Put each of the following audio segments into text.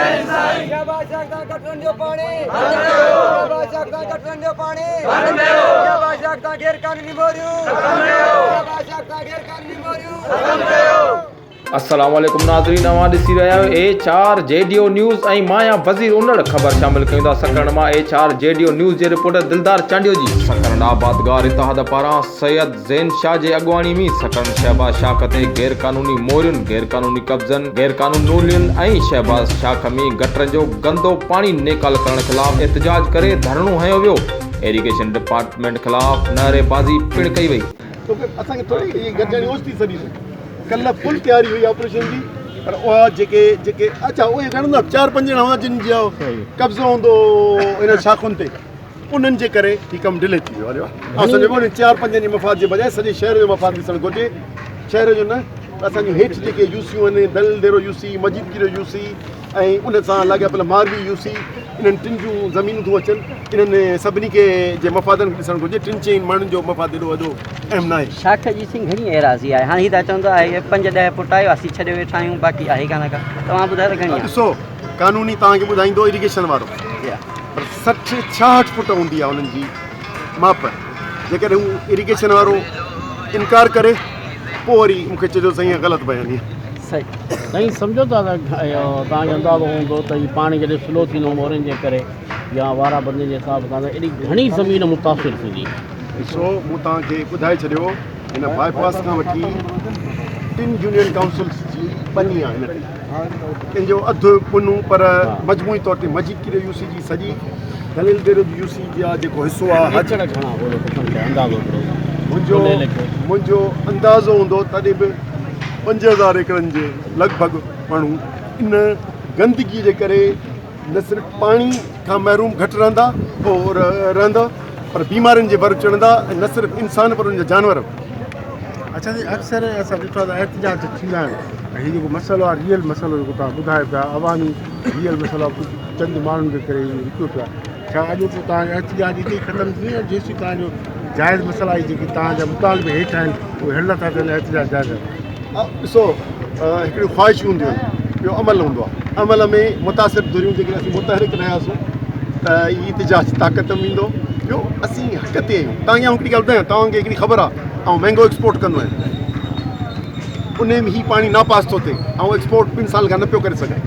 شهباز شاخ تان گٽرن جو پاڻي بند ڪيو شهباز شاخ تان گٽرن جو پاڻي بند ڪيو شهباز شاخ تان غير قانوني موريون ختم ڪيو شهباز شاخ تان غير قانوني موريون ختم ڪيو. السلام عليڪم ناظرين اوهان ڏسي رهيا آهيو H R G D O news ۽ مان آهيان وزير انڙ خبر شامل ڪيون ٿا سڪرنڊ مان H R G D O news جي رپورٽر دلدار چانڊيو جي سڪرنڊ آبادگار اتحاد پاران سيد زين شاهه جي اڳواڻي ۾ سڪرنڊ شهباز شاخ تي غيرقانوني مورين، غيرقانوني قبضن، غيرقانوني نولين ۽ شهباز شاخ ۾ گٽرن جو گندو پاڻي نيڪال ڪرڻ خلاف احتجاج ڪري ڌرڻو هنيو ويو، ايريگيشن ڊپارٽمينٽ خلاف نعريبازي پڻ ڪئي وئي. توکي اسان کي ٿوري هي گڏجاڻي اوچتي سڏي سي ڪلهه فل تياري هئي آپريشن جي پر اها جيڪي جيڪي اچا اهي گهڻن چار پنج ڄڻا هئا جن جو قبضو هوندو هن شاخن تي انهن جي ڪري هي ڪم ڊلي ٿي ويو هليو آئون سمجهان پيو انهن چار پنجن جي مفاد جي بجاء سڄي شهر جو مفاد ڏسڻ گهرجي شهر جو نه پر اسان جون هيٺ جيڪي يو سيون آهن دل ديرو يو سي مجيد ڪيريو يو سي ۽ ان سان لاڳاپيل ماروي يو سي انهن ٽن جون زمينون ٿيون اچن انهن سڀني کي جي مفادن کي ڏسڻ گهرجي ٽن چئن ماڻهن جو مفاد ايڏو وڏو اهم ناهي. شاخ جي سين گهڻي ايراضي آهي هاڻي هي ٿا چون ته آهي پنج ڏهه فوٽ آهي اسين ڇڏي ويٺا آهيون باقي آهي ڪانه ڪا توهان ٻڌايو ته گهڻي آهي. ڏسو قانوني توهان کي ٻڌائيندو اريگيشن وارو پر 60 66 فوٽ هوندي آهي انهن جي ماپ جيڪڏهن هو اريگيشن وارو انڪار ڪري پوء وري مون کي چئجو سائين غلط بياني آهي. سائين سمجهو ٿا ته توهان کي اندازو هوندو ته هي پاڻي جڏهن سلو ٿيندو مورين جي ڪري يا وارا بندين جي حساب سان ته ايڏي گهڻي زمين متاثر ٿيندي. ڏسو مون توهان کي ٻڌائي ڇڏيو هن باء پاس کان وٺي ٽن يونين ڪائونسلز جي ٻني آهي هن تي. ان جو اڌ پنو پر مجموعي طور تي مجيد ڪيريو يو سي جي سڄي دليل ديرو يو سي جا جيڪو حصو آ ايڪڙ گهڻا هوندو منهنجو منهنجو اندازو هوندو تڏهن به 5000 ايڪڙن جي لڳ ڀڳ ماڻهو ان گندگي جي ڪري نه صرف پاڻي کان محروم گهٽ رهندا رهندا پر بيمارين جي ور چڙهندا ۽ نه صرف انسان پر ان جا جانور به. اڇا سائين اڪثر اسان ڏٺو آهي ته احتجاج ٿيندا آهن ۽ هي جيڪو مسئلو آهي ريئل مسئلو جيڪو توهان ٻڌايو پيا عوامي ريئل مسئلو آهي ڪجهه چند ماڻهن جي ڪري اهو رڪيو پيو آهي ڇا اڄوڪو توهان جو احتجاج اتي ئي ختم ٿي ويندو جيسين توهان جو جائز مسئلا هي جيڪي توهان جا مطالبي هيٺ آهن اهي حل نٿا ٿين احتجاج جائز آهي. ڏسو هڪڙيون خواهشون هونديون آهن ٻيو عمل هوندو آهي عمل ۾ متاثر ڌريون جيڪڏهن اسين متحرڪ رهياسون ته هي احتجاج طاقت ۾ ايندو ٻيو اسين حق تي آهيون توهان کي آئون هڪڙي ڳالهه ٻڌايان توهان کي هڪڙي خبر آهي آئون مينگو ايڪسپورٽ ڪندو آهيان ان ۾ هي پاڻي ناپاس ٿو ٿئي آئون ايڪسپورٽ ٻن سالن کان نه پيو ڪري سگهان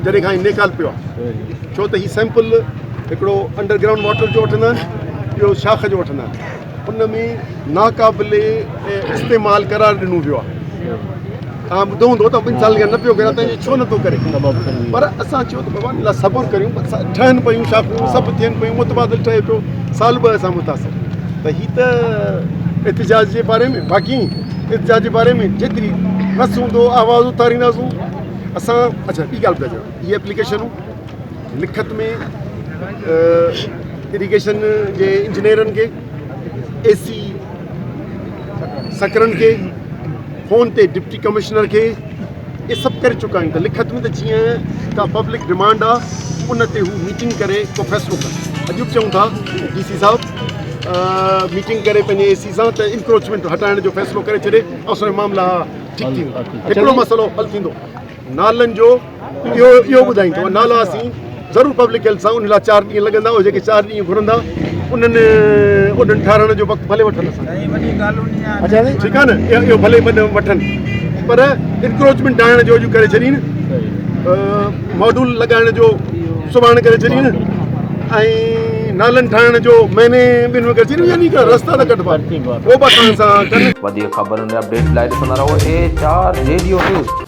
جڏهن کان هي نيڪال پيو آهي ڇو ته هي سيمپل هڪڙو انڊر گرائونڊ واٽر جو وٺندا آهن ٻيو شاخ جو وٺندا آهن ان ۾ ناقابل استعمال قرار ڏنو ويو آهي. توهان ٻڌو هوندو ته ٻن سالن کان نه پيو ڪريان ته ڇو نٿو ڪري پر اسان چيو ته بابا ان لاء صبر ڪريون ٺهن پيون شاخون سڀ ٿين پيون متبادل ٺهي پيو سال ٻه اسان متاثر ته هي ته احتجاج جي باري ۾ باقي احتجاج جي باري ۾ جيتري وس هوندو آواز اٿارينداسون اسان اڇا ٻي ڳالهه ٻڌايان هي ايپليڪيشنون لکت ۾ اريگيشن جي انجنيئرن کي اي سي سڪرن کي فون تي ڊپٽي ڪمشنر کي اهي سڀ ڪري چڪا آهيون ته لکت ۾ ته جيئن ڪا پبلڪ ڊمانڊ آ ان تي هو ميٽنگ ڪري ڪو فيصلو ڪن اڄ به چئون ٿا ڊي سي صاحب ميٽنگ ڪري پنهنجي اي سي سان ته انڪروچمينٽ هٽائڻ جو فيصلو ڪري ڇڏي اسان جو معاملا ٺيڪ ٿي ويندا هڪڙو مسئلو حل ٿيندو نالن جو اهو اهو ٻڌائيندو نالا اسين ضرور پبلڪ هيلٿ سان ان لاء چار ڏينهن لڳندا اهي جيڪي چار ڏينهن گهرندا انهن انهن ٺهرائڻ جو وقت ڀلي وٺن اسان ٺيڪ آهي نه اهو ڀلي وٺن پر انڪروچمينٽ ڊاهڻ جو اڄ ڪري ڇڏين ماڊول لڳائڻ جو سڀاڻي ڪري ڇڏين ۽ نالن ٺاهڻ جو مهيني ٻن ۾ ڪري ڇڏين يعني رستا ته ڪڍبا اهو به اسان سان ڪن. وڌيڪ خبرن ۽ اپڊيٽس لاء ڏسندا رهو اي چار ريڊيو نيوز.